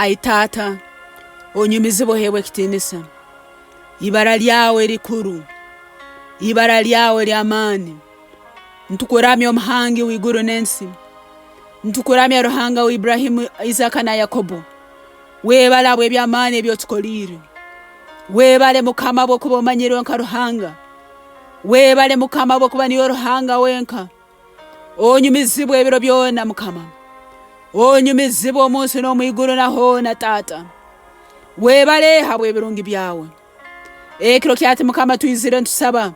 Ai Taata, onyumizibwe oheebwe ekitiinisa. Ibara lyawe likuru, ibara lyawe ly'amaani. Ntukuramya Omuhangi w'iguru n'ensi. Ntukuramya Ruhanga wa Iburahimu, Isaka na Yakobo. Webale habw'eby'amaani ebi otukoliire. Webale Mukama habw'okuba omanyirwe nka Ruhanga. Webale Mukama habw'okuba niiwe Ruhanga wenka. Onyumizibwe ebiro byona Mukama. Onyumizibwe omu nsi n'omu iguru na hoona Taata. Webale habw'ebirungi byawe. Ekiro kyati Mukama twizire ntusaba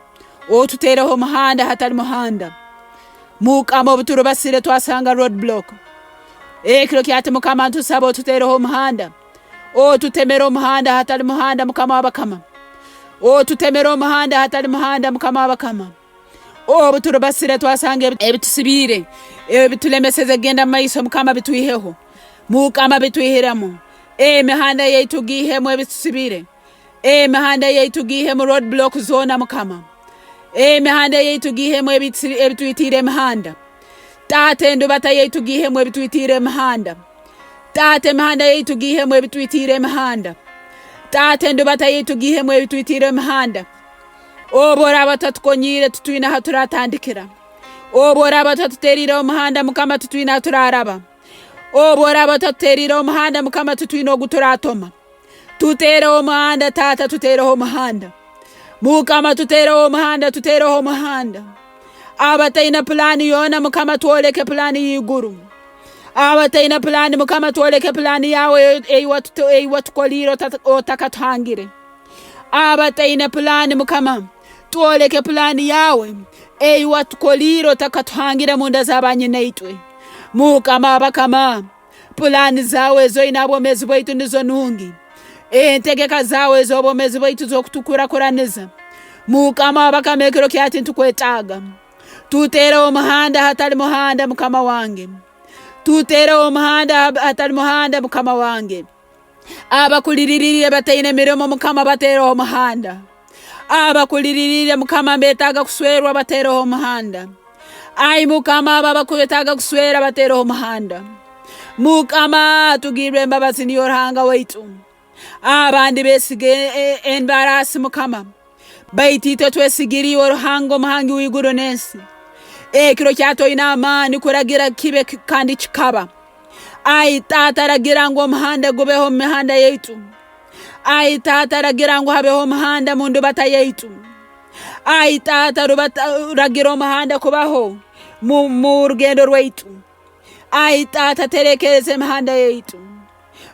otutereho omuhanda hatali muhanda. Mukama obuturubasire twasanga road block. Ekiro kyati Mukama ntusaba otutereho omuhanda. Otutemere omuhanda hatali muhanda Mukama w'abakama. Otutemere omuhanda hatali muhanda Mukama w'abakama. Obu turubasire twasanga ebitusibiire, ebitulemeseze kugenda mu maiso, Mukama bitwiheho. Mukama bitwihiremu. Emihanda yaitu giihemu ebitusibiire. Emihanda yaitu giihemu road block zoona Mukama. Emihanda yaitu giihemu ebitwitiire emihanda. Taata endubata yaitu giihemu ebitwitiire emihanda. Taata emihanda yaitu giihemu ebitwitiire emihanda. Taata endubata yaitu giihemu ebitwitiire emihanda. Obu oraaba otatukonyiire titwine aha turatandikira. Obu oraaba otatuteriireho omuhanda Mukama titwine aha turaraba. Obu oraaba otatuteriireho omuhanda Mukama titwine ogu turatoma. Tuteereho omuhanda Taata tuteereho omuhanda. Mukama tuteereho omuhanda tuteereho omuhanda. Abataine pulaani yoona Mukama twoleke pulaani y'iguru. Abataine pulaani Mukama twoleke pulaani yaawe ei watukoliire otakatuhangire. Abataine pulaani Mukama, twoleke pulaani yaawe ei watukoliire otakatuhangire munda za banyinaitwe. Mukama abakama, pulaani zaawe ezoine ha bwomeezi bwaitu nizo nungi. Entegeka zaawe ez'obwomeezi bwaitu z'okutukurakuraniza. Mukama abakama ekiro kyati nitukwetaaga. Tuteereho omuhanda hatali muhanda Mukama wange. Tuteereho omuhanda hatali muhanda Mukama wange. Abakuliririire bataine mirimo Mukama bateereho omuhanda. Abakuliririire Mukama mbetaaga kuswerwa bateereho omuhanda. Ai Mukama abo abakwetaaga kuswera bateereho omuhanda. Mukama tugirre embabazi niyo Ruhanga waitu. Abandi besiga embaraasi Mukama. Baitu itwe twesigire iwe Ruhanga Omuhangi w'iguru n'ensi. Ekiro kyati oine amaani kuragira kibe kandi kikaba. Ai Taata ragira ngu omuhanda gubeho omu mihanda yaitu. Ai Taata ragira ngu habeho omuhanda mu ndubata yaitu. Ai Taata ragira omuhanda kubaho mu rugendo rwaitu. Ai Taata terekereza emihanda yaitu.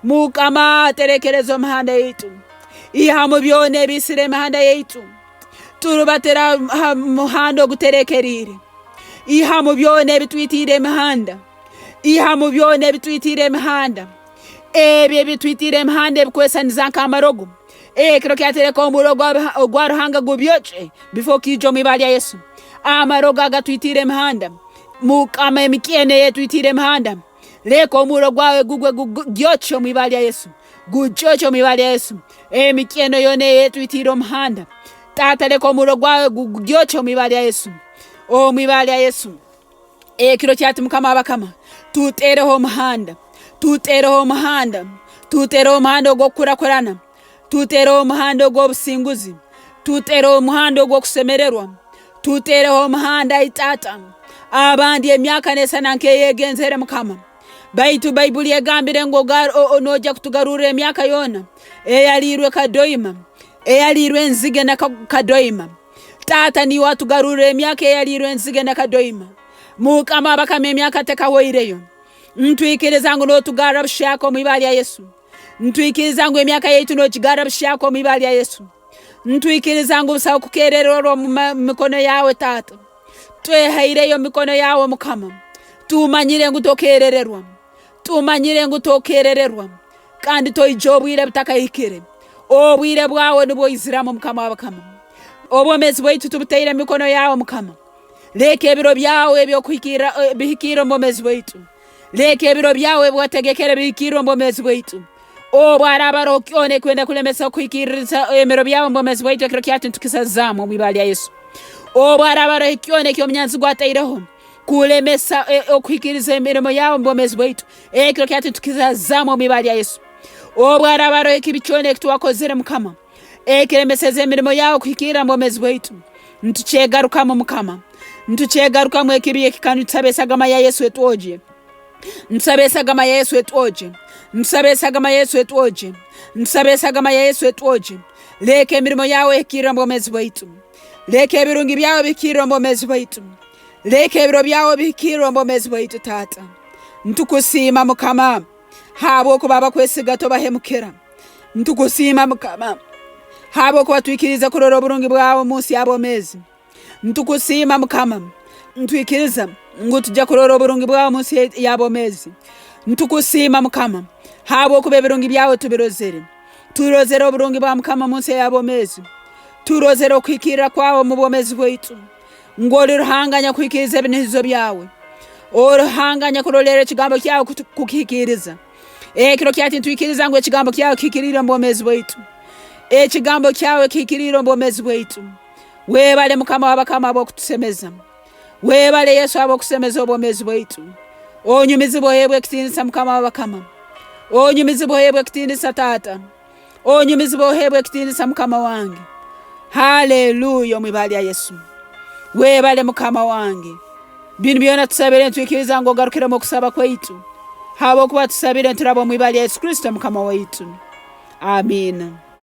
Mukama terekereza omuhanda yaitu. Ihamu byona ebiisire emihanda yaitu. Turubatira ha muhanda oguterekeriire. Ihamu byona ebitwitiire emihanda. Ihamu byona ebitwitiire emihanda. Ebyo ebitwitiire emihanda ebikwesaniza nk'amarogo. Ekiro kyatereka omurro ogwa Ruhanga gubyokye bifooke ijo omu ibara lya Yesu. Amarogo agatwitiire emihanda. Mukama emikyeno eyetwitiire emihanda. Leka omurro gwawe gugwe gugyokye omu ibara lya Yesu. Gugyokye omu ibara lya Yesu. Emikyeno yoona eyetwitiire omuhanda. Taata leka omurro gwawe gugyokye omu ibara lya Yesu. Omu ibara lya Yesu. Ekiro kyati Mukama w'abakama, tuteereho omuhanda. Tuteereho omuhanda. Tuteereho omuhanda ogw'okukurakurana. Tuteereho omuhanda ogw'obusinguzi. Tuteereho omuhanda ogw'okusemererwa. Tuteereho omuhanda, ai Taata. Abandi emyaka nesana nk'eyegenzere Mukama. Baitu Baibuli egambire ngu noija kutugarurra emyaka yoona eyaliirwe kadoima, eyaliirwe enzige na kadoima. Taata niiwe atugarurra emyaka eyaliirwe enzige na kadoima. Mukama abakama emyaka tekahoireyo. Ntwikiriza ngu notugarra buhyaka omu ibara lya Yesu. Ntwikiriza ngu emyaka yaitu nogigarra buhyaka omu ibara lya Yesu. Ntwikiriza ngu busaho kukerererwa omu mikono yawe Taata. Twehaireyo omu mikono yawe Mukama. Tumanyire ngu tokerererwa. Tumanyire ngu tokerererwa kandi toija obwire butakahikire. Obwire bwawe nubwo oiziramu Mukama w'abakama. Obwomeezi bwaitu tubutaire omu mikono yawe Mukama. Leka ebiro byawe eby'okuhikirra bihikirre omu bwomeezi bwaitu. Leka ebiro byawe ebi wategekere bihikirre omu bwomeezi bwaitu. Obu haraaba haroho kyona ekikwenda kulemesa kuhikiririza ebiro byawe omu bwomeezi bwaitu, ekiro kyakyo nitukisazaamu omu ibara lya Yesu. Obu haraaba haroho kyona eki omunyanzigwa ataireho kulemesa okuhikiriza emirimo yawe omu bwomeezi bwaitu, ekiro kyakyo nitukisazaamu omu ibara lya Yesu. Obu haraaba haroho ekibi kyona eki twakozere Mukama, ekiremeseze emirimo yaawe kuhikirra mu bwomeezi bwaitu, nitukyegarukamu Mukama. Nitukyegarukamu ekibi eki kandi nitusaba esagama ya Yesu etwogye. Nitusaba esagama ya Yesu etwogye. Nitusaba esagama ya Yesu etwogye. Nitusaba esagama ya Yesu etwogye. Leka emirimo yaawe ehikirre omu bwomeezi bwaitu. Leka ebirungi byawe bihikirre omu bwomeezi bwaitu. Leka ebiro byawe bihikirre omu bwomeezi bwaitu Taata. Nitukusiima Mukama habwokuba abakwesiga tobahemukira. Nitukusiima Mukama habwokuba twikiriize kurora oburungi bwawe omu nsi y'abomeezi. Nitukusiima Mukama, nitwikiriza ngu tujja kurora oburungi bwawe omu nsi y'abomeezi. Nitukusiima Mukama habwokuba ebirungi byawe tubirozere. Turozere oburungi bwa Mukama omu nsi ey'abomeezi. Turozere okuhikirra kwawe omu bwomeezi bwaitu. Ngu oli Ruhanga anyakuhikiriza ebinihizo byawe. Oli Ruhanga anyakurolerra ekigambo kyawe kukihikiiriza. Ekiro kyati nitwikiriza ngu ekigambo kyawe kihikiriire omu bwomeezi bwaitu. Ekigambo kyawe kihikiriire omu bwomeezi bwaitu. Webale Mukama w'abakama habw'okutusemeza. Webale Yesu habw'okusemeza obwomeezi bwaitu. Onyumizibwe oheebwe ekitiinisa Mukama w'abakama. Onyumizibwe oheebwe ekitiinisa Taata. Onyumizibwe oheebwe ekitiinisa Mukama wange. Haleluya omu ibara lya Yesu. Webale Mukama wange. Binu byona tusabire nitwikiriza ngu ogarukiremu okusaba kwaitu. Habwokuba tusabire nituraba omu ibara lya Yesu Kristo Mukama waitu. Amiina.